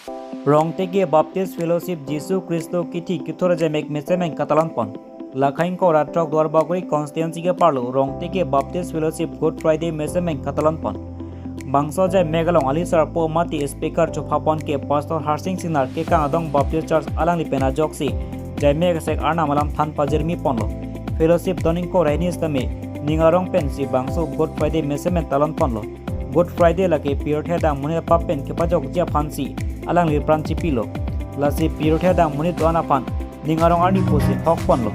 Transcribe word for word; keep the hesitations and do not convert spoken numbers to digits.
Rongteke Baptist Fellowship Jisu Khristo kithi kethur ajaimek mesemeng katalon pon. Lakhaing kora throk Duarbagori constituency ke parlo Rongteke Baptist Fellowship Good Friday mesemeng katalon pon. Bangso ajaimek along alisarpo mati speaker chopha pon ke Pastor Harsing Singnar kekang adong Baptist Church alangli pen ajoksi jaimek asek arnam alam than pajirmi ponlo. Fellowship doning kora ini sitame ning arong pensi bangso Good Friday mesemeng talon ponlo. Good Friday lake pirthe adang monit apap pen kepajokji aphansi alangli pran chipilo. Lasi pirthe adang monit do-an aphan ning arong arni pusi thok ponlo.